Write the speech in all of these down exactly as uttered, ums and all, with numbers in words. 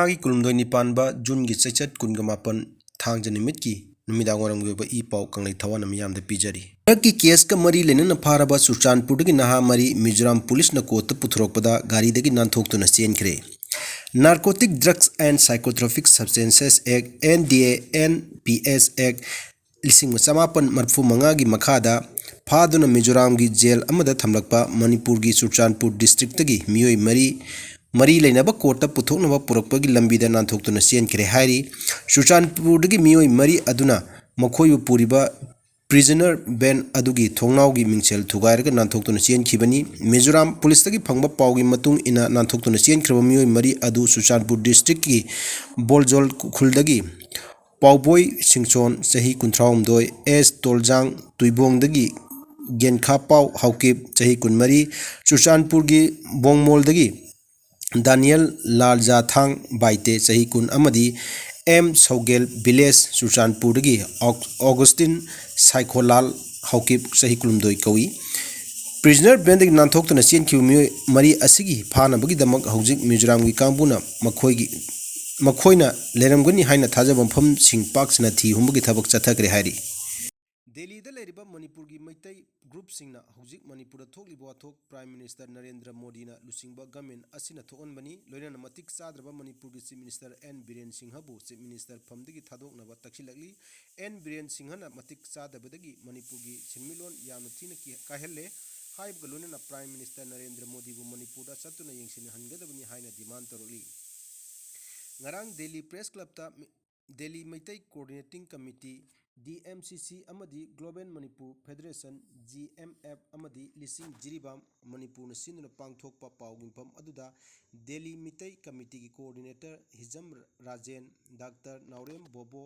ꯃꯍꯥꯛꯀꯤ ꯀꯨꯟꯍꯨꯝꯗꯣꯏꯅꯤ ꯄꯥꯟꯕ ꯖꯨꯟꯒꯤ ꯆꯩꯆꯠ ꯀꯨꯟꯒ ꯃꯥꯄꯟ ꯊꯥꯡꯖ ꯅꯨꯃꯤꯠꯀꯤ ꯅꯨꯃꯤꯗꯥꯡ ꯋꯥꯏꯔꯝꯒꯤ ꯑꯣꯏꯕ ꯏ ꯄꯥꯎ ꯀꯪꯂꯩ ꯊꯋꯥꯟꯅ ꯃꯤꯌꯥꯝꯗ ꯄꯤꯖꯔꯤ꯫ ꯍꯟꯗꯛꯀꯤ ꯀꯦꯁꯀ ꯃꯔꯤ ꯂꯩꯅꯅ ꯐꯥꯔꯕ ꯆꯨꯔꯆꯥꯟꯄꯨꯔꯗꯒꯤ ꯅꯍꯥ ꯃꯔꯤ ꯃꯤꯖꯣꯔꯥꯝ ꯄꯨꯂꯤꯁꯅ ꯀꯣꯔꯠꯇ ꯄꯨꯊꯣꯔꯛꯄꯗ ꯒꯥꯔꯤꯗꯒꯤ ꯅꯥꯟꯊꯣꯛꯇꯨꯅ ꯆꯦꯟꯈ꯭ꯔꯦ꯫ Narcotic Drugs and Psychotropic Substances Act, N D A N P S Act, ꯂꯤꯁꯤꯡ ꯑꯃ ꯆꯃꯥꯄꯟ ꯃꯔꯤꯐꯨ ꯃꯉꯥꯒꯤ ꯃꯈꯥꯗ ꯐꯥꯗꯨꯅ ꯃꯤꯖꯣꯔꯥꯝꯒꯤ ꯖꯦꯜ ꯑꯃꯗ ꯊꯝꯂꯛꯄ ꯃꯅꯤꯄꯨꯔꯒꯤ ꯆꯨꯔꯆꯥꯟꯄꯨꯔ ꯗꯤꯁꯇ꯭ꯔꯤꯛꯇꯒꯤ ꯃꯤꯑꯣꯏ ꯃꯔꯤ, ꯃꯔꯤ ꯂꯩꯅꯕ ꯀꯣꯔꯠꯇ ꯄꯨꯊꯣꯛꯅꯕ ꯄꯨꯔꯛꯄꯒꯤ ꯂꯝꯕꯤꯗ ꯅꯥꯟꯊꯣꯛꯇꯨꯅ ꯆꯦꯟꯈ꯭ꯔꯦ ꯍꯥꯏꯔꯤ꯫ ꯆꯨꯔꯆꯥꯟꯄꯨꯔꯗꯒꯤ ꯃꯤꯑꯣꯏ ꯃꯔꯤ ꯑꯗꯨꯅ ꯃꯈꯣꯏꯕꯨ ꯄꯨꯔꯤꯕ prisoner van ꯑꯗꯨꯒꯤ ꯊꯣꯡꯅꯥꯎꯒꯤ ꯃꯤꯡꯁꯦꯜ ꯊꯨꯒꯥꯏꯔꯒ ꯅꯥꯟꯊꯣꯛꯇꯨꯅ ꯆꯦꯟꯈꯤꯕꯅꯤ꯫ ꯃꯤꯖꯣꯔꯥꯝ ꯄꯨꯂꯤꯁꯇꯒꯤ ꯐꯪꯕ ꯄꯥꯎꯒꯤ ꯃꯇꯨꯡ ꯏꯟꯅ, ꯅꯥꯟꯊꯣꯛꯇꯨꯅ ꯆꯦꯟꯈ꯭ꯔꯕ ꯃꯤꯑꯣꯏ ꯃꯔꯤ ꯑꯗꯨ ꯆꯨꯔꯆꯥꯟꯄꯨꯔ ꯗꯤꯁꯇ꯭ꯔꯤꯛꯀꯤ ꯕꯣꯜꯖꯣꯜ ꯈꯨꯜꯗꯒꯤ ꯄꯥꯎꯕꯣꯏ ꯁꯤꯡꯆꯣꯟ, ꯆꯍꯤ ꯀꯨꯟꯊ꯭ꯔꯥꯍꯨꯝꯗꯣꯏ, ꯑꯦꯁ ꯇꯣꯜꯖꯥꯡ, ꯇꯨꯏꯕꯣꯡꯗꯒꯤ ꯒꯦꯟꯈꯥꯄꯥꯎ ꯍꯥꯎꯀꯤꯞ, ꯆꯍꯤ ꯀꯨꯟꯃꯔꯤ, ꯆꯨꯔꯆꯥꯟꯄꯨꯔꯒꯤ ꯕꯣꯡꯃꯣꯜꯗꯒꯤ ꯗꯥꯅꯤꯌꯦꯜ ꯂꯥꯜꯖꯥꯊꯥꯡ ꯕꯥꯏꯇꯦ, ꯆꯍꯤ ꯀꯨꯟ, ꯑꯃꯗꯤ ꯑꯦꯝ ꯁꯧꯒꯦꯜ, ꯚꯤꯂꯦꯖ ꯆꯨꯔꯆꯥꯟꯄꯨꯔꯗꯒꯤ ꯑꯣꯛ-, ꯑꯣꯒꯁꯇꯤꯟ ꯁꯥꯏꯈꯣꯂꯥꯜ ꯍꯥꯎꯀꯤꯞ, ꯆꯍꯤ ꯀꯨꯟꯍꯨꯝꯗꯣꯏ ꯀꯧꯏ꯫ Prisoner vanꯗꯒꯤ ꯅꯥꯟꯊꯣꯛꯇꯨꯅ ꯆꯦꯟꯈꯤꯕ ꯃꯤꯑꯣꯏ ꯃꯔꯤ ꯑꯁꯤꯒꯤ ꯐꯥꯅꯕꯒꯤꯗꯃꯛ ꯍꯧꯖꯤꯛ ꯃꯤꯖꯣꯔꯥꯝꯒꯤ ꯀꯥꯡꯕꯨꯅ ꯃꯈꯣꯏꯒꯤ, ꯃꯈꯣꯏꯅ ꯂꯩꯔꯝꯒꯅꯤ ꯍꯥꯏꯅ ꯊꯥꯖꯕ ꯃꯐꯝꯁꯤꯡ ꯄꯥꯛ ꯁꯟꯅ ꯊꯤ ꯍꯨꯝꯕꯒꯤ ꯊꯕꯛ ꯆꯠꯊꯈ꯭ꯔꯦ ꯍꯥꯏꯔꯤ꯫ ꯗꯦꯜꯂꯤꯗ ꯂꯩꯔꯤꯕ ꯃꯅꯤꯄꯨꯔꯒꯤ ꯃꯩꯇꯩ ꯒ꯭ꯔꯨꯞꯁꯤꯡꯅ ꯍꯧꯖꯤꯛ ꯃꯅꯤꯄꯨꯔꯗ ꯊꯣꯛꯂꯤꯕ ꯋꯥꯊꯣꯛ Prime Minister ꯅꯔꯦꯟꯗ꯭ꯔ ꯃꯣꯗꯤꯅ ꯂꯨꯆꯤꯡꯕ government ꯑꯁꯤꯅ ꯊꯣꯛꯍꯟꯕꯅꯤ, ꯂꯣꯏꯅꯅ ꯃꯇꯤꯛ ꯆꯥꯗ꯭ꯔꯕ ꯃꯅꯤꯄꯨꯔꯒꯤ Chief Minister ꯑꯦꯟ ꯕꯤꯔꯦꯟ ꯁꯤꯡꯍꯕꯨ Chief Minister ꯐꯝꯗꯒꯤ ꯊꯥꯗꯣꯛꯅꯕ ꯇꯛꯁꯤꯜꯂꯛꯂꯤ꯫ ꯑꯦꯟ ꯕꯤꯔꯦꯟ ꯁꯤꯡꯍꯅ ꯃꯇꯤꯛ ꯆꯥꯗꯕꯗꯒꯤ ꯃꯅꯤꯄꯨꯔꯒꯤ ꯁꯦꯟꯃꯤꯠꯂꯣꯟ ꯌꯥꯝꯅ ꯊꯤꯅ ꯀꯤ-, ꯀꯥꯏꯍꯜꯂꯦ ꯍꯥꯏꯕꯒ ꯂꯣꯏꯅꯅ Prime Minister ꯅꯔꯦꯟꯗ꯭ꯔ ꯃꯣꯗꯤꯕꯨ ꯃꯅꯤꯄꯨꯔꯗ ꯆꯠꯇꯨꯅ ꯌꯦꯡꯁꯤꯟꯍꯟꯒꯗꯕꯅꯤ ꯍꯥꯏꯅ demand ꯇꯧꯔꯛꯂꯤ꯫ ꯉꯔꯥꯡ ꯗꯦꯜꯂꯤ Press Clubꯇ ꯃꯤ-, Delhi Meitei Coordinating Committee, D M C C, ꯑꯃꯗꯤ Global Manipur Federation, G M F, ꯑꯃꯗꯤ ꯂꯤꯁꯤꯡ ꯖꯤꯔꯤꯕꯥꯝ ꯃꯅꯤꯄꯨꯔꯅ ꯁꯤꯟꯗꯨꯅ ꯄꯥꯡꯊꯣꯛꯄ ꯄꯥꯎꯒꯤ ꯃꯤꯐꯝ ꯑꯗꯨꯗ ꯗꯦꯜꯂꯤ ꯃꯤꯇꯩ ꯀꯃꯤꯇꯤꯒꯤ coordinator ꯍꯤꯖꯝ ꯔꯥꯖꯦꯟ, Doctor ꯅꯥꯎꯔꯦꯝ ꯕꯣꯕꯣ,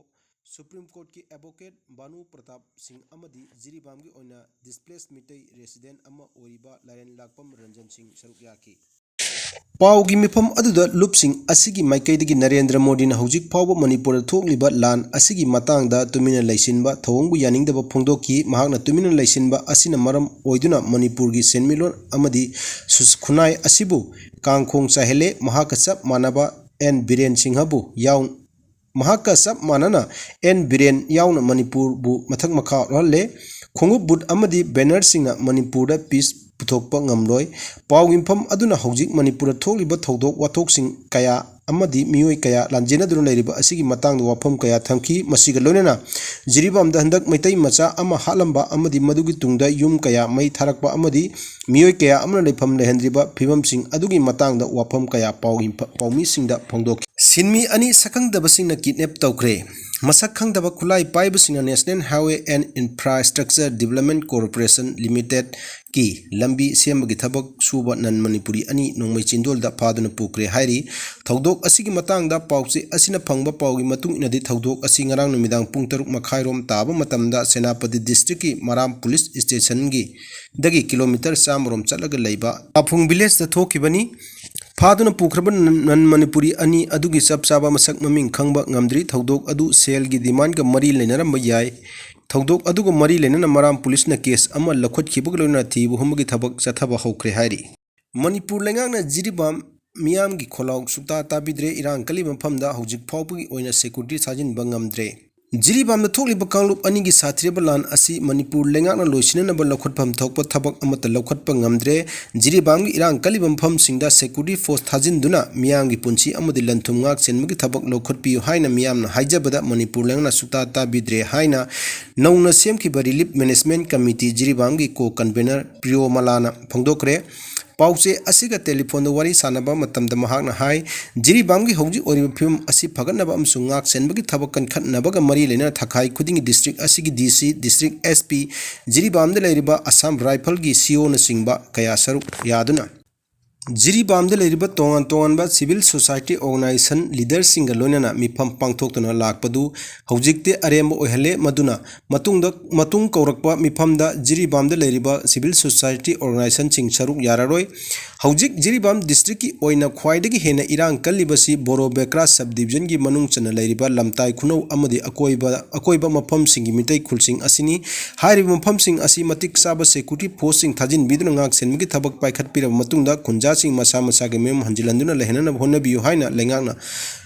Supreme Courtꯀꯤ advocate ꯚꯥꯅꯨ ꯄ꯭ꯔꯇꯥꯞ ꯁꯤꯡ ꯑꯃꯗꯤ ꯖꯤꯔꯤꯕꯥꯝꯒꯤ ꯑꯣꯏꯅ displaced ꯃꯤꯇꯩ resident ꯑꯃ ꯑꯣꯏꯔꯤꯕ ꯂꯥꯏꯔꯦꯟ ꯂꯥꯛꯄꯝ ꯔꯟꯖꯟ ꯁꯤꯡ ꯁꯔꯨꯛ ꯌꯥꯈꯤ꯫ ꯄꯥꯎꯒꯤ ꯃꯤꯐꯝ ꯑꯗꯨꯗ ꯂꯨꯞꯁꯤꯡ ꯑꯁꯤꯒꯤ ꯃꯥꯏꯀꯩꯗꯒꯤ ꯅꯔꯦꯟꯗ꯭ꯔ ꯃꯣꯗꯤꯅ ꯍꯧꯖꯤꯛ ꯐꯥꯎꯕ ꯃꯅꯤꯄꯨꯔꯗ ꯊꯣꯛꯂꯤꯕ ꯂꯥꯟ ꯑꯁꯤꯒꯤ ꯃꯇꯥꯡꯗ ꯇꯨꯃꯤꯟꯅ ꯂꯩꯁꯤꯟꯕ ꯊꯧꯑꯣꯡꯕꯨ ꯌꯥꯅꯤꯡꯗꯕ ꯐꯣꯡꯗꯣꯛꯈꯤ꯫ ꯃꯍꯥꯛꯅ ꯇꯨꯃꯤꯟꯅ ꯂꯩꯁꯤꯟꯕ ꯑꯁꯤꯅ ꯃꯔꯝ ꯑꯣꯏꯗꯨꯅ ꯃꯅꯤꯄꯨꯔꯒꯤ ꯁꯦꯟꯃꯤꯠꯂꯣꯟ ꯑꯃꯗꯤ ꯁꯨꯁ-, ꯈꯨꯟꯅꯥꯏ ꯑꯁꯤꯕꯨ ꯀꯥꯡꯈꯣꯡ ꯆꯥꯏꯍꯜꯂꯦ꯫ ꯃꯍꯥꯛꯀ ꯆꯞ ꯃꯥꯟꯅꯕ ꯑꯦꯟ ꯕꯤꯔꯦꯟ ꯁꯤꯡꯍꯕꯨ ꯌꯥꯎ-, ꯃꯍꯥꯛꯀ ꯆꯞ ꯃꯥꯟꯅꯅ ꯑꯦꯟ ꯕꯤꯔꯦꯟ ꯌꯥꯎꯅ ꯃꯅꯤꯄꯨꯔꯕꯨ ꯃꯊꯛ ꯃꯈꯥ ꯑꯣꯜꯍꯜꯂꯦ꯫ ꯈꯣꯡꯎꯞ ꯕꯨꯠ ꯑꯃꯗꯤ ꯕꯦꯅꯔꯁꯤꯡꯅ ꯃꯅꯤꯄꯨꯔꯗ ꯄꯤꯁ ꯄꯨꯊꯣꯛꯄ ꯉꯝꯂꯣꯏ꯫ ꯄꯥꯎ ꯌꯨꯝꯐꯝ ꯑꯗꯨꯅ ꯍꯧꯖꯤꯛ ꯃꯅꯤꯄꯨꯔꯗ ꯊꯣꯛꯂꯤꯕ ꯊꯧꯗꯣꯛ ꯋꯥꯊꯣꯛꯁꯤꯡ ꯀꯌꯥ ꯑꯃꯗꯤ ꯃꯤꯑꯣꯏ ꯀꯌꯥ ꯂꯥꯟꯖꯦꯟꯅꯗꯨꯅ ꯂꯩꯔꯤꯕ ꯑꯁꯤꯒꯤ ꯃꯇꯥꯡꯗ ꯋꯥꯐꯝ ꯀꯌꯥ ꯊꯝꯈꯤ꯫ ꯃꯁꯤꯒ ꯂꯣꯏꯅꯅ ꯖꯤꯔꯤꯕꯥꯝꯗ ꯍꯟꯗꯛ ꯃꯩꯇꯩ ꯃꯆꯥ ꯑꯃ ꯍꯥꯠꯂꯝꯕ ꯑꯃꯗꯤ ꯃꯗꯨꯒꯤ ꯇꯨꯡꯗ ꯌꯨꯝ ꯀꯌꯥ ꯃꯩ ꯊꯥꯔꯛꯄ ꯑꯃꯗꯤ ꯃꯤꯑꯣꯏ ꯀꯌꯥ ꯑꯃꯅ ꯂꯩꯐꯝ ꯂꯩꯍꯟꯗ꯭ꯔꯤꯕ ꯐꯤꯕꯝꯁꯤꯡ ꯑꯗꯨꯒꯤ ꯃꯇꯥꯡꯗ ꯋꯥꯐꯝ ꯀꯌꯥ ꯄꯥꯎ ꯌꯨꯝꯐ-, ꯄꯥꯎꯃꯤꯁꯤꯡꯗ ꯐꯣꯡꯗꯣꯛꯈꯤ꯫ ꯁꯤꯟꯃꯤ ꯑꯅꯤ ꯁꯛꯈꯪꯗꯕꯁꯤꯡꯅ ꯀꯤꯗꯅꯦꯞ ꯇꯧꯈ꯭ꯔꯦ꯫ ꯃꯁꯛ ꯈꯪꯗꯕ ꯈꯨꯠꯂꯥꯏ ꯄꯥꯏꯕꯁꯤꯡꯅ National Highway and Infrastructure Development Corporation Limited ꯀꯤ ꯂꯝꯕꯤ ꯁꯦꯝꯕꯒꯤ ꯊꯕꯛ ꯁꯨꯕ ꯅꯟ ꯃꯅꯤꯄꯨꯔꯤ ꯑꯅꯤ ꯅꯣꯡꯃꯩ ꯆꯤꯟꯗꯣꯜꯗ ꯐꯥꯗꯨꯅ ꯄꯨꯈ꯭ꯔꯦ ꯍꯥꯏꯔꯤ꯫ ꯊꯧꯗꯣꯛ ꯑꯁꯤꯒꯤ ꯃꯇꯥꯡꯗ ꯄꯥꯎꯆꯦ ꯑꯁꯤꯅ ꯐꯪꯕ ꯄꯥꯎꯒꯤ ꯃꯇꯨꯡ ꯏꯟꯅꯗꯤ, ꯊꯧꯗꯣꯛ ꯑꯁꯤ ꯉꯔꯥꯡ ꯅꯨꯃꯤꯗꯥꯡ ꯄꯨꯡ ꯇꯔꯨꯛ ꯃꯈꯥꯏꯔꯣꯝ ꯇꯥꯕ ꯃꯇꯝꯗ ꯁꯦꯅꯥꯄꯇꯤ ꯗꯤꯁꯇ꯭ꯔꯤꯛꯀꯤ ꯃꯔꯥꯝ ꯄꯨꯂꯤꯁ ꯁ꯭ꯇꯦꯁꯟꯒꯤ ꯗꯒꯤ ꯀꯤꯂꯣꯃꯤꯇꯔ ꯆꯥꯝꯃꯔꯣꯝ ꯆꯠꯂꯒ ꯂꯩꯕ ꯄꯥꯐꯨꯡ ꯚꯤꯂꯦꯖꯇ ꯊꯣꯛꯈꯤꯕꯅꯤ꯫ ꯐꯥꯗꯨꯅ ꯄꯨꯈ꯭ꯔꯕ ꯅꯟ, ꯅꯟ ꯃꯅꯤꯄꯨꯔꯤ ꯑꯅꯤ ꯑꯗꯨꯒꯤ ꯆꯞ ꯆꯥꯕ ꯃꯁꯛ ꯃꯃꯤꯡ ꯈꯪꯕ ꯉꯝꯗ꯭ꯔꯤ꯫ ꯊꯧꯗꯣꯛ ꯑꯗꯨ ꯁꯦꯜꯒꯤ ꯗꯤꯃꯥꯟꯒ ꯃꯔꯤ ꯂꯩꯅꯔꯝꯕ ꯌꯥꯏ꯫ ꯊꯧꯗꯣꯛ ꯑꯗꯨꯒ ꯃꯔꯤ ꯂꯩꯅꯅ ꯃꯔꯥꯝ ꯄꯨꯂꯤꯁꯅ ꯀꯦꯁ ꯑꯃ ꯂꯧꯈꯠꯈꯤꯕꯒ ꯂꯣꯏꯅꯅ ꯊꯤꯕ ꯍꯨꯝꯕꯒꯤ ꯊꯕꯛ ꯆꯠꯊꯕ ꯍꯧꯈ꯭ꯔꯦ ꯍꯥꯏꯔꯤ꯫ ꯃꯅꯤꯄꯨꯔ ꯂꯩꯉꯥꯛꯅ ꯖꯤꯔꯤꯕꯥꯝ ꯃꯤꯌꯥꯝꯒꯤ ꯈꯣꯜꯂꯥꯎ ꯁꯨꯛꯇꯥ ꯇꯥꯕꯤꯗ꯭ꯔꯦ꯫ ꯏꯔꯥꯡ ꯀꯜꯂꯤꯕ ꯃꯐꯝꯗ ꯍꯧꯖꯤꯛ ꯐꯥꯎꯕꯒꯤ ꯑꯣꯏꯅ ꯁꯦꯀ꯭ꯌꯨꯔꯤꯇꯤ ꯊꯥꯖꯤꯟꯕ ꯉꯝꯗ꯭ꯔꯦ꯫ ꯖꯤꯔꯤꯕꯥꯝꯗ ꯊꯣꯛꯂꯤꯕ ꯀꯥꯡꯂꯨꯞ ꯑꯅꯤꯒꯤ ꯁꯥꯊꯤꯔꯕ ꯂꯥꯟ ꯑꯁꯤ ꯃꯅꯤꯄꯨꯔ ꯂꯩꯉꯥꯛꯅ ꯂꯣꯏꯁꯤꯟꯅꯅꯕ ꯂꯧꯈꯠꯐꯝ ꯊꯣꯛꯄ ꯊꯕꯛ ꯑꯃꯠꯇ ꯂꯧꯈꯠꯄ ꯉꯝꯗ꯭ꯔꯦ꯫ ꯖꯤꯔꯤꯕꯥꯝꯒꯤ ꯏꯔꯥꯡ ꯀꯜꯂꯤꯕ ꯃꯐꯝꯁꯤꯡꯗ ꯁꯦꯀ꯭ꯌꯨꯔꯤꯇꯤ ꯐꯣꯔꯁ ꯊꯥꯖꯤꯟꯗꯨꯅ ꯃꯤꯌꯥꯝꯒꯤ ꯄꯨꯟꯁꯤ ꯑꯃꯗꯤ ꯂꯟ ꯊꯨꯝ ꯉꯥꯛ ꯁꯦꯟꯕꯒꯤ ꯊꯕꯛ ꯂꯧꯈꯠꯄꯤꯌꯨ ꯍꯥꯏꯅ ꯃꯤꯌꯥꯝꯅ ꯍꯥꯏꯖꯕꯗ ꯃꯅꯤꯄꯨꯔ ꯂꯩꯉꯥꯛꯅ ꯁꯨꯛꯇꯥ ꯇꯥꯕꯤꯗ꯭ꯔꯦ ꯍꯥꯏꯅ ꯅꯧꯅ ꯁꯦꯝꯈꯤꯕ ꯔꯤꯂꯤꯐ ꯃꯦꯅꯦꯖꯃꯦꯟꯠ ꯀꯃꯤꯇꯤ ꯖꯤꯔꯤꯕꯥꯝꯒꯤ ꯀꯣ ꯀꯟꯚꯦꯅꯔ ꯄ꯭ꯔꯤꯌꯣꯃꯂꯥꯅ ꯐꯣꯡꯗꯣꯛꯈ꯭ꯔꯦ꯫ ꯄꯥꯎꯆꯦ ꯑꯁꯤꯒ ꯇꯦꯂꯤꯐꯣꯟꯗ ꯋꯥꯔꯤ ꯁꯥꯟꯅꯕ ꯃꯇꯝꯗ ꯃꯍꯥꯛꯅ ꯍꯥꯏ, ꯖꯤꯔꯤꯕꯥꯝꯒꯤ ꯍꯧꯖꯤꯛ ꯑꯣꯏꯔꯤꯕ ꯐꯤꯕꯝ ꯑꯁꯤ ꯐꯒꯠꯅꯕ ꯑꯃꯁꯨꯡ ꯉꯥꯛ ꯁꯦꯟꯕꯒꯤ ꯊꯕꯛ ꯀꯟꯈꯠꯅꯕꯒ ꯃꯔꯤ ꯂꯩꯅꯅ ꯊꯥꯈꯥꯏ ꯈꯨꯗꯤꯡꯒꯤ ꯗꯤꯁꯇ꯭ꯔꯤꯛ ꯑꯁꯤꯒꯤ ꯗꯤ ꯁꯤ, ꯗꯤꯁꯇ꯭ꯔꯤꯛ ꯑꯦꯁ ꯄꯤ, ꯖꯤꯔꯤꯕꯥꯝꯗ ꯂꯩꯔꯤꯕ ꯑꯁꯥꯝ ꯔꯥꯏꯐꯜꯒꯤ ꯁꯤ ꯑꯣꯅꯆꯤꯡꯕ ꯀꯌꯥ ꯁꯔꯨꯛ ꯌꯥꯗꯨꯅ ꯖꯤꯔꯤꯕꯥꯝꯗ ꯂꯩꯔꯤꯕ ꯇꯣꯉꯥꯟ ꯇꯣꯉꯥꯟꯕ ꯁꯤꯚꯤꯜ ꯁꯣꯁꯥꯏꯇꯤ ꯑꯣꯔꯒꯅꯥꯏꯖꯦꯁꯟ ꯂꯤꯗꯔꯁꯤꯡꯒ ꯂꯣꯏꯅꯅ ꯃꯤꯐꯝ ꯄꯥꯡꯊꯣꯛꯇꯨꯅ ꯂꯥꯛꯄꯗꯨ ꯍꯧꯖꯤꯛꯇꯤ ꯑꯔꯦꯝꯕ ꯑꯣꯏꯍꯜꯂꯦ꯫ ꯃꯗꯨꯅ ꯃꯇꯨꯡꯗ, ꯃꯇꯨꯡ ꯀꯧꯔꯛꯄ ꯃꯤꯐꯝꯗ ꯖꯤꯔꯤꯕꯥꯝꯗ ꯂꯩꯔꯤꯕ ꯁꯤꯚꯤꯜ ꯁꯣꯁꯥꯏꯇꯤ ꯑꯣꯔꯒꯅꯥꯏꯖꯦꯁꯟꯁꯤꯡ ꯁꯔꯨꯛ ꯌꯥꯔꯔꯣꯏ꯫ ꯍꯧꯖꯤꯛ ꯖꯤꯔꯤꯕꯥꯝ ꯗꯤꯁꯇ꯭ꯔꯤꯛꯀꯤ ꯑꯣꯏꯅ ꯈ꯭ꯋꯥꯏꯗꯒꯤ ꯍꯦꯟꯅ ꯏꯔꯥꯡ ꯀꯜꯂꯤꯕꯁꯤ ꯕꯣꯔꯣ ꯕꯦꯀ꯭ꯔꯥ ꯁꯕ ꯗꯤꯕꯤꯖꯟꯒꯤ ꯃꯅꯨꯡ ꯆꯟꯅ ꯂꯩꯔꯤꯕ ꯂꯝꯇꯥꯏ ꯈꯨꯅꯧ ꯑꯃꯗꯤ ꯑꯀꯣꯏꯕ, ꯑꯀꯣꯏꯕ ꯃꯐꯝꯁꯤꯡꯒꯤ ꯃꯤꯇꯩ ꯈꯨꯜꯁꯤꯡ ꯑꯁꯤꯅꯤ꯫ ꯍꯥꯏꯔꯤꯕ ꯃꯐꯝꯁꯤꯡ ꯑꯁꯤ ꯃꯇꯤꯛ ꯆꯥꯕ ꯁꯦꯀ꯭ꯌꯨꯔꯤꯇꯤ ꯐꯣꯔꯁꯁꯤꯡ ꯊꯥꯖꯤꯟꯕꯤꯗꯨꯅ ꯉꯥꯛ ꯁꯦꯟꯕꯒꯤ ꯊꯕꯛ ꯄꯥꯏꯈꯠꯄꯤꯔꯕ ꯃꯇꯨꯡꯗ ꯈꯨꯟꯖꯥ ꯁꯤꯡ ꯃꯁꯥ ꯃꯁꯥꯒꯤ ꯃꯌꯨꯝ ꯍꯟꯖꯤꯜꯍꯟꯗꯨꯅ ꯂꯩꯍꯟꯅꯕ ꯍꯣꯠꯅꯕꯤꯌꯨ ꯍꯥꯏꯅ ꯂꯩꯉꯥꯛꯅ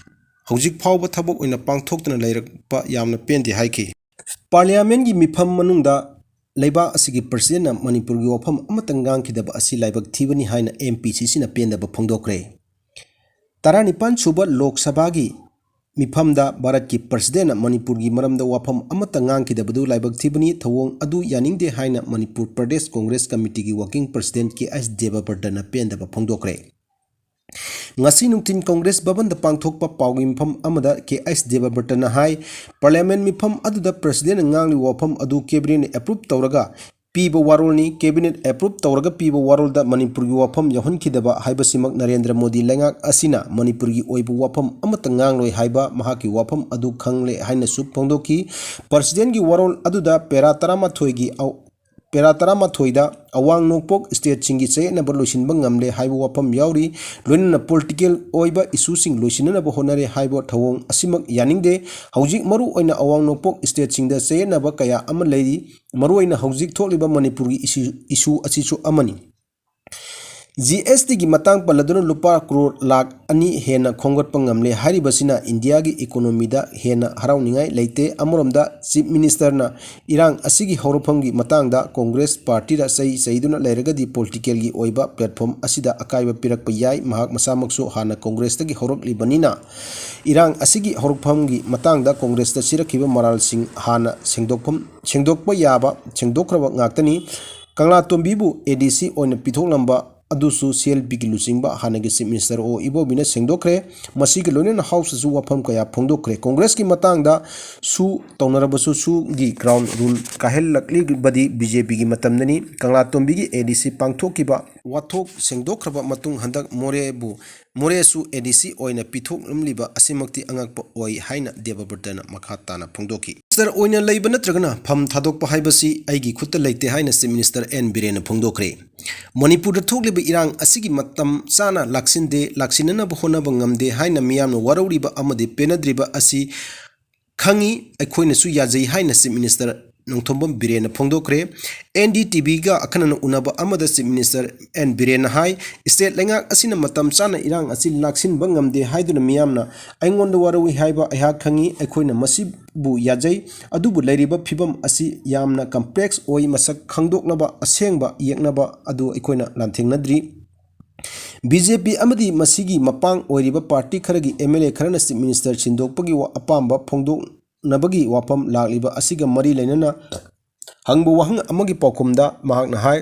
ꯍꯧꯖꯤꯛ ꯐꯥꯎꯕ ꯊꯕꯛ ꯑꯣꯏꯅ ꯄꯥꯡꯊꯣꯛꯇꯨꯅ ꯂꯩꯔꯛꯄ ꯌꯥꯝꯅ ꯄꯦꯟꯗꯦ ꯍꯥꯏꯈꯤ꯫ ꯄꯥꯔꯂꯤꯌꯥꯃꯦꯟꯒꯤ ꯃꯤꯐꯝ ꯃꯅꯨꯡꯗ ꯂꯩꯕꯥꯛ ꯑꯁꯤꯒꯤ ꯄ꯭ꯔꯁꯤꯗꯦꯟꯅ ꯃꯅꯤꯄꯨꯔꯒꯤ ꯋꯥꯐꯝ ꯑꯃꯠꯇ ꯉꯥꯡꯈꯤꯗꯕ ꯑꯁꯤ ꯂꯥꯏꯕꯛ ꯊꯤꯕꯅꯤ ꯍꯥꯏꯅ ꯑꯦꯝ ꯄꯤ ꯁꯤꯁꯤꯅ ꯄꯦꯟꯗꯕ ꯐꯣꯡꯗꯣꯛꯈ꯭ꯔꯦ꯫ ꯇꯔꯥꯅꯤꯄꯥꯟ ꯁꯨꯕ ꯂꯣꯛ ꯁꯚꯥꯒꯤ ꯃꯤꯐꯝꯗ ꯚꯥꯔꯠꯀꯤ ꯄ꯭ꯔꯁꯤꯗꯦꯟꯅ ꯃꯅꯤꯄꯨꯔꯒꯤ ꯃꯔꯝꯗ ꯋꯥꯐꯝ ꯑꯃꯠꯇ ꯉꯥꯡꯈꯤꯗꯕꯗꯨ ꯂꯥꯏꯕꯛ ꯊꯤꯕꯅꯤ, ꯊꯧꯑꯣꯡ ꯑꯗꯨ ꯌꯥꯅꯤꯡꯗꯦ ꯍꯥꯏꯅ ꯃꯅꯤꯄꯨꯔ ꯄ꯭ꯔꯗꯦꯁ ꯀꯣꯡꯒ꯭ꯔꯦꯁ ꯀꯃꯤꯇꯤꯒꯤ ꯋꯥꯀꯤꯡ ꯄ꯭ꯔꯁꯤꯗꯦꯟ ꯀꯦ ꯑꯩꯆ ꯗꯦꯕꯕ꯭ꯔꯇꯅ ꯄꯦꯟꯗꯕ ꯐꯣꯡꯗꯣꯛꯈ꯭ꯔꯦ꯫ ꯉꯁꯤ ꯅꯨꯡꯊꯤꯟ ꯀꯣꯡꯒ꯭ꯔꯦꯁ ꯚꯕꯟꯗ ꯄꯥꯡꯊꯣꯛꯄ ꯄꯥꯎꯒꯤ ꯃꯤꯐꯝ ꯑꯃꯗ ꯀꯦ ꯑꯩꯆ ꯗꯦꯕꯕ꯭ꯔꯇꯅ ꯍꯥꯏ, ꯄꯥꯔꯂꯤꯌꯥꯃꯦꯟ ꯃꯤꯐꯝ ꯑꯗꯨꯗ ꯄ꯭ꯔꯁꯤꯗꯦꯟꯅ ꯉꯥꯡꯂꯤꯕ ꯋꯥꯐꯝ ꯑꯗꯨ ꯀꯦꯕꯤꯅꯦꯠ ꯑꯦꯄ꯭ꯔꯨꯞ ꯇꯧꯔꯒ ꯄꯤꯕ ꯋꯥꯔꯣꯜꯅꯤ꯫ ꯀꯦꯕꯤꯅꯦꯠ ꯑꯦꯄ꯭ꯔꯨꯞ ꯇꯧꯔꯒ ꯄꯤꯕ ꯋꯥꯔꯣꯜꯗ ꯃꯅꯤꯄꯨꯔꯒꯤ ꯋꯥꯐꯝ ꯌꯥꯎꯍꯟꯈꯤꯗꯕ ꯍꯥꯏꯕꯁꯤꯃꯛ ꯅꯔꯦꯟꯗ꯭ꯔ ꯃꯣꯗꯤ ꯂꯩꯉꯥꯛ ꯑꯁꯤꯅ ꯃꯅꯤꯄꯨꯔꯒꯤ ꯑꯣꯏꯕ ꯋꯥꯐꯝ ꯑꯃꯠꯇ ꯉꯥꯡꯂꯣꯏ ꯍꯥꯏꯕ ꯃꯍꯥꯛꯀꯤ ꯋꯥꯐꯝ ꯑꯗꯨ ꯈꯪꯂꯦ ꯍꯥꯏꯅꯁꯨ ꯐꯣꯡꯗꯣꯛꯈꯤ꯫ ꯄ꯭ꯔꯁꯤꯗꯦꯟꯒꯤ ꯋꯥꯔꯣꯜ ꯑꯗꯨꯗ ꯄꯦꯔꯥ ꯇꯔꯥꯃꯥꯊꯣꯏꯒꯤ ꯑꯧ-, ꯄꯦꯔꯥ ꯇꯔꯥꯃꯥꯊꯣꯏꯗ ꯑꯋꯥꯡ ꯅꯣꯡꯄꯣꯛ ꯁ꯭ꯇꯦꯠꯁꯤꯡꯒꯤ ꯆꯌꯦꯠꯅꯕ ꯂꯣꯏꯁꯤꯟꯕ ꯉꯝꯂꯦ ꯍꯥꯏꯕ ꯋꯥꯐꯝ ꯌꯥꯎꯔꯤ꯫ ꯂꯣꯏꯅꯅ ꯄꯣꯂꯤꯇꯤꯀꯦꯜ ꯑꯣꯏꯕ ꯏꯁꯨꯁꯤꯡ ꯂꯣꯏꯁꯤꯟꯅꯅꯕ ꯍꯣꯠꯅꯔꯦ ꯍꯥꯏꯕ ꯊꯧꯑꯣꯡ ꯑꯁꯤꯃꯛ ꯌꯥꯅꯤꯡꯗꯦ꯫ ꯍꯧꯖꯤꯛ ꯃꯔꯨ ꯑꯣꯏꯅ ꯑꯋꯥꯡ ꯅꯣꯡꯄꯣꯛ ꯁ꯭ꯇꯦꯠꯁꯤꯡꯗ ꯆꯌꯦꯠꯅꯕ ꯀꯌꯥ ꯑꯃ ꯂꯩꯔꯤ꯫ ꯃꯔꯨ ꯑꯣꯏꯅ ꯍꯧꯖꯤꯛ ꯊꯣꯛꯂꯤꯕ ꯃꯅꯤꯄꯨꯔꯒꯤ ꯏꯁꯨ, ꯏꯁꯨ ꯑꯁꯤꯁꯨ ꯑꯃꯅꯤ꯫ ꯖꯤ ꯑꯦꯁ ꯇꯤꯒꯤ ꯃꯇꯥꯡ ꯄꯜꯂꯗꯨꯅ ꯂꯨꯄꯥ ꯀ꯭ꯔꯣꯔ ꯂꯥꯈ ꯑꯅꯤ ꯍꯦꯟꯅ ꯈꯣꯝꯒꯠꯄ ꯉꯝꯂꯦ ꯍꯥꯏꯔꯤꯕꯁꯤꯅ ꯏꯟꯗꯤꯌꯥꯒꯤ ꯏꯀꯣꯅꯣꯃꯤꯗ ꯍꯦꯟꯅ ꯍꯔꯥꯎꯅꯤꯡꯉꯥꯏ ꯂꯩꯇꯦ꯫ ꯑꯃꯔꯣꯝꯗ ꯆꯤꯐ ꯃꯤꯅꯤꯁꯇꯔꯅ ꯏꯔꯥꯡ ꯑꯁꯤꯒꯤ ꯍꯧꯔꯛꯐꯝꯒꯤ ꯃꯇꯥꯡꯗ ꯀꯣꯡꯒ꯭ꯔꯦꯁ ꯄꯥꯔꯇꯤꯗ ꯆꯩ ꯆꯩꯗꯨꯅ ꯂꯩꯔꯒꯗꯤ ꯄꯣꯂꯤꯇꯤꯀꯦꯜꯒꯤ ꯑꯣꯏꯕ ꯄ꯭ꯂꯦꯠꯐꯣꯝ ꯑꯁꯤꯗ ꯑꯀꯥꯏꯕ ꯄꯤꯔꯛꯄ ꯌꯥꯏ꯫ ꯃꯍꯥꯛ ꯃꯁꯥꯃꯛꯁꯨ ꯍꯥꯟꯅ ꯀꯣꯡꯒ꯭ꯔꯦꯁꯇꯒꯤ ꯍꯧꯔꯛꯂꯤꯕꯅꯤꯅ ꯏꯔꯥꯡ ꯑꯁꯤꯒꯤ ꯍꯧꯔꯛꯐꯝꯒꯤ ꯃꯇꯥꯡꯗ ꯀꯣꯡꯒ꯭ꯔꯦꯁꯇ ꯁꯤꯔꯛꯈꯤꯕ ꯃꯔꯥꯜꯁꯤꯡ ꯍꯥꯟꯅ ꯁꯦꯡꯗꯣꯛꯐꯝ, ꯁꯦꯡꯗꯣꯛꯄ ꯌꯥꯕ ꯁꯦꯡꯗꯣꯛꯈ꯭ꯔꯕ ꯉꯥꯛꯇꯅꯤ꯫ ꯀꯪꯂꯥꯇꯣꯝꯕꯤꯕꯨ ꯑꯦ ꯗꯤ ꯁꯤ ꯑꯣꯏꯅ ꯄꯤꯊꯣꯛꯂꯝꯕ ꯑꯗꯨꯁꯨ ꯁꯤ ꯑꯦꯜ ꯄꯤꯒꯤ ꯂꯨꯆꯤꯡꯕ ꯍꯥꯟꯅꯒꯤ ꯆꯤꯐ ꯃꯤꯅꯤꯁꯇꯔ ꯑꯣ ꯏꯕꯣꯕꯤꯅ ꯁꯦꯡꯗꯣꯛꯈ꯭ꯔꯦ꯫ ꯃꯁꯤꯒꯤ ꯂꯣꯏꯅꯅ ꯍꯥꯎꯁꯇꯁꯨ ꯋꯥꯐꯝ ꯀꯌꯥ ꯐꯣꯡꯗꯣꯛꯈ꯭ꯔꯦ꯫ ꯀꯣꯡꯒ꯭ꯔꯦꯁꯀꯤ ꯃꯇꯥꯡꯗ ꯁꯨ ꯇꯧꯅꯔꯕꯁꯨ ꯁꯨꯒꯤ ꯒ꯭ꯔꯥꯎꯟ ꯔꯨꯜ ꯀꯥꯏꯍꯜꯂꯛꯂꯤꯕꯗꯤ ꯕꯤ ꯖꯦ ꯄꯤꯒꯤ ꯃꯇꯝꯗꯅꯤ꯫ ꯀꯪꯂꯥꯇꯣꯝꯕꯤꯒꯤ ꯑꯦ ꯗꯤ ꯁꯤ ꯄꯥꯡꯊꯣꯛꯈꯤꯕ ꯋꯥꯊꯣꯛ ꯁꯦꯡꯗꯣꯛꯈ꯭ꯔꯕ ꯃꯇꯨꯡ ꯍꯟꯗꯛ ꯃꯣꯔꯦꯕꯨ, ꯃꯣꯔꯦꯁꯨ ꯑꯦ ꯗꯤ ꯁꯤ ꯑꯣꯏꯅ ꯄꯤꯊꯣꯛꯂꯝꯂꯤꯕ ꯑꯁꯤꯃꯛꯇꯤ ꯑꯉꯛꯄ ꯑꯣꯏ ꯍꯥꯏꯅ ꯗꯦꯕꯕ꯭ꯔꯇꯅ ꯃꯈꯥ ꯇꯥꯅ ꯐꯣꯡꯗꯣꯛꯈꯤ꯫ ꯃꯤꯅꯤꯁꯇꯔ ꯑꯣꯏꯅ ꯂꯩꯕ ꯅꯠꯇ꯭ꯔꯒꯅ ꯐꯝ ꯊꯥꯗꯣꯛꯄ ꯍꯥꯏꯕꯁꯤ ꯑꯩꯒꯤ ꯈꯨꯠꯇ ꯂꯩꯇꯦ ꯍꯥꯏꯅ ꯆꯤꯐ ꯃꯤꯅꯤꯁꯇꯔ ꯑꯦꯟ ꯕꯤꯔꯦꯟꯅ ꯐꯣꯡꯗꯣꯛꯈ꯭ꯔꯦ꯫ ꯃꯅꯤꯄꯨꯔꯗ ꯊꯣꯛꯂꯤꯕ ꯏꯔꯥꯡ ꯑꯁꯤꯒꯤ ꯃꯇꯝ ꯆꯥꯅ ꯂꯥꯛꯁꯤꯟꯗꯦ, ꯂꯥꯛꯁꯤꯟꯅꯅꯕ ꯍꯣꯠꯅꯕ ꯉꯝꯗꯦ ꯍꯥꯏꯅ ꯃꯤꯌꯥꯝꯅ ꯋꯥꯔꯧꯔꯤꯕ ꯑꯃꯗꯤ ꯄꯦꯟꯅꯗ꯭ꯔꯤꯕ ꯑꯁꯤ ꯈꯪꯉꯤ, ꯑꯩꯈꯣꯏꯅꯁꯨ ꯌꯥꯖꯩ ꯍꯥꯏꯅ ꯆꯤꯐ ꯃꯤꯅꯤꯁꯇꯔ ꯅꯣꯡꯊꯣꯝꯕꯝ ꯕꯤꯔꯦꯟꯅ ꯐꯣꯡꯗꯣꯛꯈ꯭ꯔꯦ꯫ ꯑꯦꯟ ꯗꯤ ꯇꯤ ꯚꯤꯒ ꯑꯈꯟꯅꯅ ꯎꯅꯕ ꯑꯃꯗ Chief Minister ꯑꯦꯟ ꯕꯤꯔꯦꯟꯅ ꯍꯥꯏ, state ꯂꯩꯉꯥꯛ ꯑꯁꯤꯅ ꯃꯇꯝ ꯆꯥꯅ ꯏꯔꯥꯡ ꯑꯁꯤ ꯂꯥꯛꯁꯤꯟꯕ ꯉꯝꯗꯦ ꯍꯥꯏꯗꯨꯅ ꯃꯤꯌꯥꯝꯅ ꯑꯩꯉꯣꯟꯗ ꯋꯥꯔꯧꯏ ꯍꯥꯏꯕ ꯑꯩꯍꯥꯛ ꯈꯪꯏ꯫ ꯑꯩꯈꯣꯏꯅ ꯃꯁꯤꯕꯨ ꯌꯥꯖꯩ, ꯑꯗꯨꯕꯨ ꯂꯩꯔꯤꯕ ꯐꯤꯕꯝ ꯑꯁꯤ ꯌꯥꯝꯅ complex ꯑꯣꯏ, ꯃꯁꯛ ꯈꯪꯗꯣꯛꯅꯕ ꯑꯁꯦꯡꯕ ꯌꯦꯛꯅꯕ ꯑꯗꯨ ꯑꯩꯈꯣꯏꯅ ꯂꯥꯟꯊꯦꯡꯅꯗ꯭ꯔꯤ꯫ ꯕꯤ ꯖꯦ ꯄꯤ ꯑꯃꯗꯤ ꯃꯁꯤꯒꯤ ꯃꯄꯥꯡ ꯑꯣꯏꯔꯤꯕ party ꯈꯔꯒꯤ ꯑꯦꯝ ꯑꯦꯜ ꯑꯦ ꯈꯔꯅ Chief Minister ꯁꯤꯟꯗꯣꯛꯄꯒꯤ ꯋꯥ-, ꯑꯄꯥꯝꯕ ꯐꯣꯡꯗꯣꯛꯅꯕꯒꯤ ꯋꯥꯐꯝ ꯂꯥꯛꯂꯤꯕ ꯑꯁꯤꯒ ꯃꯔꯤ ꯂꯩꯅꯅ ꯍꯪꯕ ꯋꯥꯍꯪ ꯑꯃꯒꯤ ꯄꯥꯎꯈꯨꯝꯗ ꯃꯍꯥꯛꯅ ꯍꯥꯏ,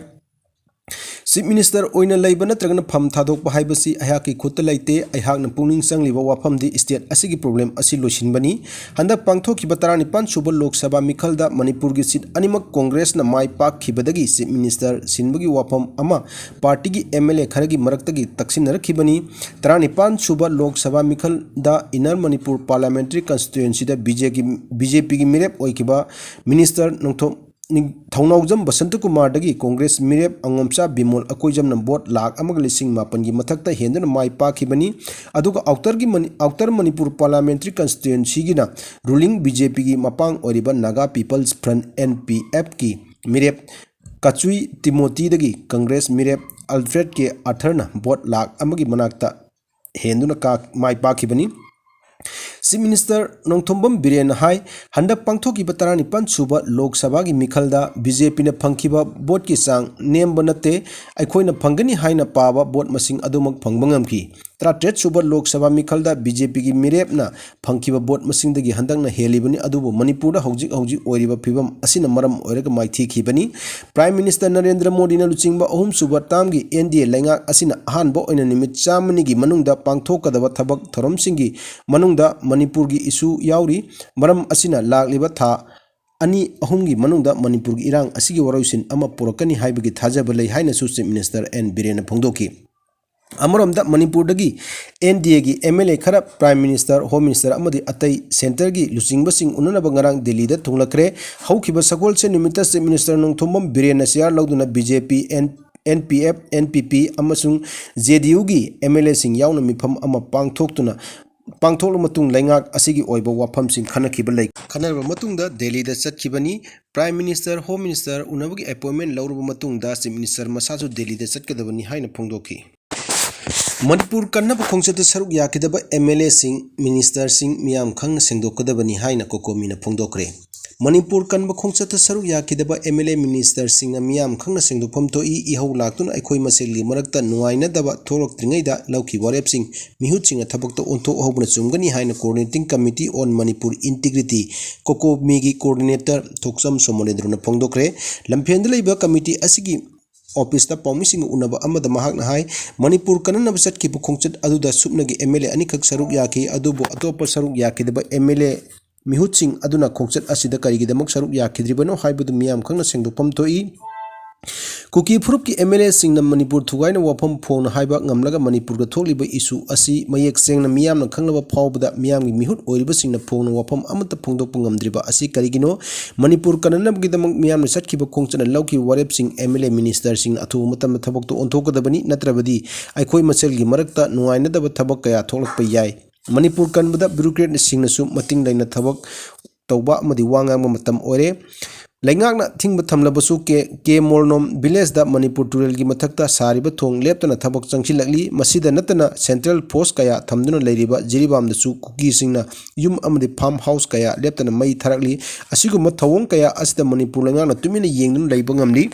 Chief Minister ꯑꯣꯏꯅ ꯂꯩꯕ ꯅꯠꯇ꯭ꯔꯒꯅ ꯐꯝ ꯊꯥꯗꯣꯛꯄ ꯍꯥꯏꯕꯁꯤ ꯑꯩꯍꯥꯛꯀꯤ ꯈꯨꯠꯇ ꯂꯩꯇꯦ꯫ ꯑꯩꯍꯥꯛꯅ ꯄꯨꯛꯅꯤꯡ ꯆꯪꯂꯤꯕ ꯋꯥꯐꯝꯗꯤ state ꯑꯁꯤꯒꯤ problem ꯑꯁꯤ ꯂꯣꯏꯁꯤꯟꯕꯅꯤ꯫ ꯍꯟꯗꯛ ꯄꯥꯡꯊꯣꯛꯈꯤꯕ ꯇꯔꯥꯅꯤꯄꯥꯟ ꯁꯨꯕ ꯂꯣꯛ ꯁꯚꯥ ꯃꯤꯈꯜꯗ ꯃꯅꯤꯄꯨꯔꯒꯤ seat ꯑꯅꯤꯃꯛ ꯀꯣꯡꯒ꯭ꯔꯦꯁꯅ ꯃꯥꯏ ꯄꯥꯛꯈꯤꯕꯗꯒꯤ Chief Minister ꯁꯤꯟꯕꯒꯤ ꯋꯥꯐꯝ ꯑꯃ partyꯒꯤ ꯑꯦꯝ ꯑꯦꯜ ꯑꯦ ꯈꯔꯒꯤ ꯃꯔꯛꯇꯒꯤ ꯇꯛꯁꯤꯟꯅꯔꯛꯈꯤꯕꯅꯤ꯫ ꯇꯔꯥꯅꯤꯄꯥꯟ ꯁꯨꯕ ꯂꯣꯛ ꯁꯚꯥ ꯃꯤꯈꯜꯗ Inner Manipur Parliamentary Constituencyꯗ B J P, B J ꯄꯤꯒꯤ ꯃꯤꯔꯦꯞ ꯑꯣꯏꯈꯤꯕ Minister ꯅꯣꯡꯊꯣꯝ-, ꯅꯤꯡ-, ꯊꯧꯅꯥꯎꯖꯝ ꯕꯁꯟꯇꯀꯨꯃꯥꯔꯗꯒꯤ ꯀꯣꯡꯒ꯭ꯔꯦꯁ ꯃꯤꯔꯦꯞ ꯑꯉꯣꯝꯆꯥ ꯕꯤꯃꯣꯜ ꯑꯀꯣꯏꯖꯝꯅ vote ꯂꯥꯈ ꯑꯃꯒ ꯂꯤꯁꯤꯡ ꯃꯥꯄꯟꯒꯤ ꯃꯊꯛꯇ ꯍꯦꯟꯗꯨꯅ ꯃꯥꯏ ꯄꯥꯛꯈꯤꯕꯅꯤ꯫ ꯑꯗꯨꯒ Outerꯒꯤ ꯃꯅꯤ-, Outer Manipur Parliamentary Constituencyꯒꯤꯅ ruling ꯕꯤ ꯖꯦ ꯄꯤꯒꯤ ꯃꯄꯥꯡ ꯑꯣꯏꯔꯤꯕ Naga People's Front, N P ꯑꯦꯐꯀꯤ ꯃꯤꯔꯦꯞ ꯀꯆꯨꯏ ꯇꯤꯃꯣꯇꯤꯗꯒꯤ ꯀꯪꯒ꯭ꯔꯦꯁ ꯃꯤꯔꯦꯞ ꯑꯜꯐ꯭ꯔꯦꯗ ꯀꯦ ꯑꯥꯔꯊꯔꯅ vote ꯂꯥꯈ ꯑꯃꯒꯤ ꯃꯅꯥꯛꯇ ꯍꯦꯟꯗꯨꯅ ꯀꯥ-, ꯃꯥꯏ ꯄꯥꯛꯈꯤꯕꯅꯤ꯫ Chief Minister ꯅꯣꯡꯊꯣꯝꯕꯝ ꯕꯤꯔꯦꯟꯅ ꯍꯥꯏ, ꯍꯟꯗꯛ ꯄꯥꯡꯊꯣꯛꯈꯤꯕ ꯇꯔꯥꯅꯤꯄꯥꯟ ꯁꯨꯕ ꯂꯣꯛ ꯁꯚꯥꯒꯤ ꯃꯤꯈꯜꯗ ꯕꯤ ꯖꯦ ꯄꯤꯅ ꯐꯪꯈꯤꯕ voteꯀꯤ ꯆꯥꯡ ꯅꯦꯝꯕ ꯅꯠꯇꯦ꯫ ꯑꯩꯈꯣꯏꯅ ꯐꯪꯒꯅꯤ ꯍꯥꯏꯅ ꯄꯥꯕ vote ꯃꯁꯤꯡ ꯑꯗꯨꯃꯛ ꯐꯪꯕ ꯉꯝꯈꯤ꯫ ꯇꯔꯥꯇꯔꯦꯠ ꯁꯨꯕ ꯂꯣꯛ ꯁꯚꯥ ꯃꯤꯈꯜꯗ ꯕꯤ ꯖꯦ ꯄꯤꯒꯤ ꯃꯤꯔꯦꯞꯅ ꯐꯪꯈꯤꯕ vote ꯃꯁꯤꯡꯗꯒꯤ ꯍꯟꯗꯛꯅ ꯍꯦꯜꯂꯤꯕꯅꯤ, ꯑꯗꯨꯕꯨ ꯃꯅꯤꯄꯨꯔꯗ ꯍꯧꯖꯤꯛ ꯍꯧꯖꯤꯛ ꯑꯣꯏꯔꯤꯕ ꯐꯤꯕꯝ ꯑꯁꯤꯅ ꯃꯔꯝ ꯑꯣꯏꯔꯒ ꯃꯥꯏꯊꯤꯈꯤꯕꯅꯤ꯫ Prime Minister ꯅꯔꯦꯟꯗ꯭ꯔ ꯃꯣꯗꯤꯅ ꯂꯨꯆꯤꯡꯕ ꯑꯍꯨꯝꯁꯨꯕ termꯒꯤ ꯑꯦꯟ ꯗꯤ ꯑꯦ ꯂꯩꯉꯥꯛ ꯑꯁꯤꯅ ꯑꯍꯥꯟꯕ ꯑꯣꯏꯅ ꯅꯨꯃꯤꯠ ꯆꯥꯝꯃꯅꯤꯒꯤ ꯃꯅꯨꯡꯗ ꯄꯥꯡꯊꯣꯛꯀꯗꯕ ꯊꯕꯛ ꯊꯧꯔꯝꯁꯤꯡꯒꯤ ꯃꯅꯨꯡꯗ ꯃꯅꯤꯄꯨꯔꯒꯤ issue ꯌꯥꯎꯔꯤ꯫ ꯃꯔꯝ ꯑꯁꯤꯅ ꯂꯥꯛꯂꯤꯕ ꯊꯥ ꯑꯅꯤ ꯑꯍꯨꯝꯒꯤ ꯃꯅꯨꯡꯗ ꯃꯅꯤꯄꯨꯔꯒꯤ ꯏꯔꯥꯡ ꯑꯁꯤꯒꯤ ꯋꯥꯔꯣꯏꯁꯤꯟ ꯑꯃ ꯄꯨꯔꯛꯀꯅꯤ ꯍꯥꯏꯕꯒꯤ ꯊꯥꯖꯕ ꯂꯩ ꯍꯥꯏꯅꯁꯨ Chief Minister ꯑꯦꯟ ꯕꯤꯔꯦꯟꯅ ꯐꯣꯡꯗꯣꯛꯈꯤ꯫ ꯑꯃꯔꯣꯝꯗ ꯃꯅꯤꯄꯨꯔꯗꯒꯤ ꯑꯦꯟ ꯗꯤ ꯑꯦꯒꯤ ꯑꯦꯝ ꯑꯦꯜ ꯑꯦ ꯈꯔ Prime Minister, Home Minister ꯑꯃꯗꯤ ꯑꯇꯩ centreꯒꯤ ꯂꯨꯆꯤꯡꯕꯁꯤꯡ ꯎꯅꯅꯕ ꯉꯔꯥꯡ ꯗꯤꯜꯂꯤꯗ ꯊꯨꯡꯂꯛꯈ꯭ꯔꯦ꯫ ꯍꯧꯈꯤꯕ ꯁꯒꯣꯜꯁꯦꯟ ꯅꯨꯃꯤꯠꯇ Chief Minister ꯅꯣꯡꯊꯣꯝꯕꯝ ꯕꯤꯔꯦꯟꯅ chair ꯂꯧꯗꯨꯅ B J P, N-, N P F, N P P ꯑꯃꯁꯨꯡ ꯖꯦ ꯗꯤ ꯌꯨꯒꯤ ꯑꯦꯝ ꯑꯦꯜ ꯑꯦꯁꯤꯡ ꯌꯥꯎꯅ ꯃꯤꯐꯝ ꯑꯃ ꯄꯥꯡꯊꯣꯛꯇꯨꯅ ꯄꯥꯡꯊꯣꯛꯂꯕ ꯃꯇꯨꯡ ꯂꯩꯉꯥꯛ ꯑꯁꯤꯒꯤ ꯑꯣꯏꯕ ꯋꯥꯐꯝꯁꯤꯡ ꯈꯟꯅꯈꯤꯕ ꯂꯩ꯫ ꯈꯟꯅꯔꯕ ꯃꯇꯨꯡꯗ ꯗꯦꯜꯂꯤꯗ ꯆꯠꯈꯤꯕꯅꯤ꯫ Prime Minister, Home Minister ꯎꯅꯕꯒꯤ appointment ꯂꯧꯔꯕ ꯃꯇꯨꯡꯗ Chief Minister ꯃꯁꯥꯁꯨ ꯗꯦꯜꯂꯤꯗ ꯆꯠꯀꯗꯕꯅꯤ ꯍꯥꯏꯅ ꯐꯣꯡꯗꯣꯛꯈꯤ꯫ ꯃꯅꯤꯄꯨꯔ ꯀꯟꯅꯕ ꯈꯣꯡꯆꯠꯇ ꯁꯔꯨꯛ ꯌꯥꯈꯤꯗꯕ MLAꯁꯤꯡ, ministerꯁꯤꯡ ꯃꯤꯌꯥꯝ ꯈꯪꯅ ꯁꯦꯡꯗꯣꯛꯀꯗꯕꯅꯤ ꯍꯥꯏꯅ ꯀꯣꯀꯣꯃꯤꯅ ꯐꯣꯡꯗꯣꯛꯈ꯭ꯔꯦ꯫ ꯃꯅꯤꯄꯨꯔ ꯀꯟꯕ ꯈꯣꯡꯆꯠꯇ ꯁꯔꯨꯛ ꯌꯥꯈꯤꯗꯕ MLA ministerꯁꯤꯡꯅ ꯃꯤꯌꯥꯝ ꯈꯪꯅ ꯁꯦꯡꯗꯣꯛꯐꯝ ꯊꯣꯛꯏ꯫ ꯏꯍꯧ ꯂꯥꯛꯇꯨꯅ ꯑꯩꯈꯣꯏ ꯃꯁꯦꯜꯒꯤ ꯃꯔꯛꯇ ꯅꯨꯡꯉꯥꯏꯅꯗꯕ ꯊꯣꯛꯂꯛꯇ꯭ꯔꯤꯉꯩꯗ ꯂꯧꯈꯤꯕ ꯋꯥꯔꯦꯞꯁꯤꯡ ꯃꯤꯍꯨꯠꯁꯤꯡꯅ ꯊꯕꯛꯇ ꯑꯣꯟꯊꯣꯛꯍꯧꯕꯅ ꯆꯨꯝꯒꯅꯤ ꯍꯥꯏꯅ Coordinating Committee on Manipur Integrity, ꯀꯣꯀꯣꯃꯤꯒꯤ coordinator ꯊꯣꯛꯆꯝ ꯁꯣꯃꯣꯔꯦꯟꯗ꯭ꯔꯣꯅ ꯐꯣꯡꯗꯣꯛꯈ꯭ꯔꯦ꯫ ꯂꯝꯐꯦꯜꯗ ꯂꯩꯕ committee ꯑꯁꯤꯒꯤ officeꯇ ꯄꯥꯎꯃꯤꯁꯤꯡꯒ ꯎꯅꯕ ꯑꯃꯗ ꯃꯍꯥꯛꯅ ꯍꯥꯏ, ꯃꯅꯤꯄꯨꯔ ꯀꯟꯅꯅꯕ ꯆꯠꯈꯤꯕ ꯈꯣꯡꯆꯠ ꯑꯗꯨꯗ ꯁꯨꯞꯅꯒꯤ MLA ꯑꯅꯤꯈꯛ ꯁꯔꯨꯛ ꯌꯥꯈꯤ, ꯑꯗꯨꯕꯨ ꯑꯇꯣꯞꯄ ꯁꯔꯨꯛ ꯌꯥꯈꯤꯗꯕ MLA ꯃꯤꯍꯨꯠꯁꯤꯡ ꯑꯗꯨꯅ ꯈꯣꯡꯆꯠ ꯑꯁꯤꯗ ꯀꯔꯤꯒꯤꯗꯃꯛ ꯁꯔꯨꯛ ꯌꯥꯈꯤꯗ꯭ꯔꯤꯕꯅꯣ ꯍꯥꯏꯕꯗꯨ ꯃꯤꯌꯥꯝ ꯈꯪꯅ ꯁꯦꯡꯗꯣꯛꯐꯝ ꯊꯣꯛꯏ꯫ ꯀꯨꯀꯤ ꯐꯨꯔꯨꯞꯀꯤ MLAꯁꯤꯡꯅ ꯃꯅꯤꯄꯨꯔ ꯊꯨꯒꯥꯏꯅ ꯋꯥꯐꯝ ꯐꯣꯡꯅ ꯍꯥꯏꯕ ꯉꯝꯂꯒ ꯃꯅꯤꯄꯨꯔꯗ ꯊꯣꯛꯂꯤꯕ issue ꯑꯁꯤ ꯃꯌꯦꯛ ꯁꯦꯡꯅ ꯃꯤꯌꯥꯝꯅ ꯈꯪꯂꯕ ꯐꯥꯎꯕꯗ ꯃꯤꯌꯥꯝꯒꯤ ꯃꯤꯍꯨꯠ ꯑꯣꯏꯔꯤꯕꯁꯤꯡꯅ ꯐꯣꯡꯅ ꯋꯥꯐꯝ ꯑꯃꯠꯇ ꯐꯣꯡꯗꯣꯛꯄ ꯉꯝꯗ꯭ꯔꯤꯕ ꯑꯁꯤ ꯀꯔꯤꯒꯤꯅꯣ? ꯃꯅꯤꯄꯨꯔ ꯀꯟꯅꯅꯕꯒꯤꯗꯃꯛ ꯃꯤꯌꯥꯝꯅ ꯆꯠꯈꯤꯕ ꯈꯣꯡꯆꯠꯅ ꯂꯧꯈꯤꯕ ꯋꯥꯔꯦꯞꯁꯤꯡ MLA ministerꯁꯤꯡꯅ ꯑꯊꯨꯕ ꯃꯇꯝꯗ ꯊꯕꯛꯇ ꯑꯣꯟꯊꯣꯛꯀꯗꯕꯅꯤ, ꯅꯠꯇ꯭ꯔꯕꯗꯤ ꯑꯩꯈꯣꯏ ꯃꯁꯦꯜꯒꯤ ꯃꯔꯛꯇ ꯅꯨꯡꯉꯥꯏꯅꯗꯕ ꯊꯕꯛ ꯀꯌꯥ ꯊꯣꯛꯂꯛꯄ ꯌꯥꯏ꯫ ꯃꯅꯤꯄꯨꯔ ꯀꯟꯕꯗ bureaucratꯁꯤꯡꯅꯁꯨ ꯃꯇꯤꯡ ꯂꯩꯅ ꯊꯕꯛ ꯇꯧꯕ ꯑꯃꯗꯤ ꯋꯥ ꯉꯥꯡꯕ ꯃꯇꯝ ꯑꯣꯏꯔꯦ꯫ ꯂꯩꯉꯥꯛꯅ ꯊꯤꯡꯕ ꯊꯝꯂꯕꯁꯨ ꯀꯦ, ꯀꯦ ꯃꯣꯔꯅꯣꯝ villageꯗ ꯃꯅꯤꯄꯨꯔ ꯇꯨꯔꯦꯜꯒꯤ ꯃꯊꯛꯇ ꯁꯥꯔꯤꯕ ꯊꯣꯡ ꯂꯦꯞꯇꯅ ꯊꯕꯛ ꯆꯪꯁꯤꯜꯂꯛꯂꯤ꯫ ꯃꯁꯤꯗ ꯅꯠꯇꯅ central force ꯀꯌꯥ ꯊꯝꯗꯨꯅ ꯂꯩꯔꯤꯕ ꯖꯤꯔꯤꯕꯥꯝꯗꯁꯨ ꯀꯨꯀꯤꯁꯤꯡꯅ ꯌꯨꯝ ꯑꯃꯗꯤ farm house ꯀꯌꯥ ꯂꯦꯞꯇꯅ ꯃꯩ ꯊꯥꯔꯛꯂꯤ꯫ ꯑꯁꯤꯒꯨꯝꯕ ꯊꯧꯑꯣꯡ ꯀꯌꯥ ꯑꯁꯤꯗ ꯃꯅꯤꯄꯨꯔ ꯂꯩꯉꯥꯛꯅ ꯇꯨꯃꯤꯟꯅ ꯌꯦꯡꯗꯨꯅ ꯂꯩꯕ ꯉꯝꯂꯤ꯫